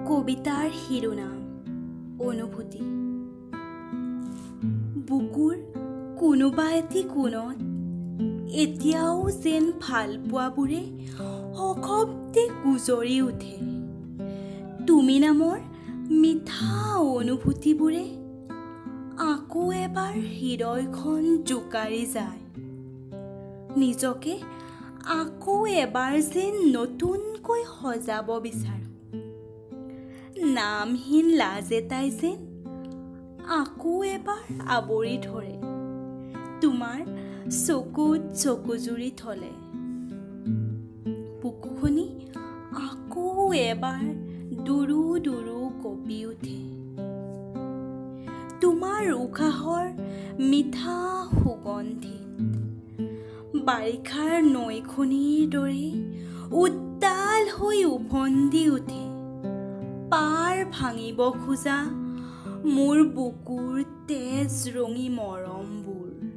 কবিতাৰ শিৰোনাম অনুভূতি। বুকুৰ কোনোবা এটি কোণত এতিয়াও যেন ভালপোৱাবোৰে সশব্দে গুজৰি উঠে। তুমি নামৰ মিঠা অনুভূতিবোৰে আকৌ এবাৰ হৃদয়খন জোকাৰি যায়। নিজকে আকৌ এবাৰ যেন নতুনকৈ সজাব বিচাৰোঁ। নামহীন লাজ এটাই যেন আকৌ এবাৰ আৱৰি ধৰে তোমাৰ চকুত চকুজুৰি থলে। বুকুখনি আকৌ এবাৰ দুৰু দুৰু কঁপি উঠে তোমাৰ উশাহৰ মিঠা সুগন্ধিত। বাৰিষাৰ নৈখনিৰ দৰে উত্তাল হৈ উফন্দি উঠে পাৰ ভাঙিব খোজা মোৰ বুকুৰ তেজ ৰঙী মৰমবোৰ।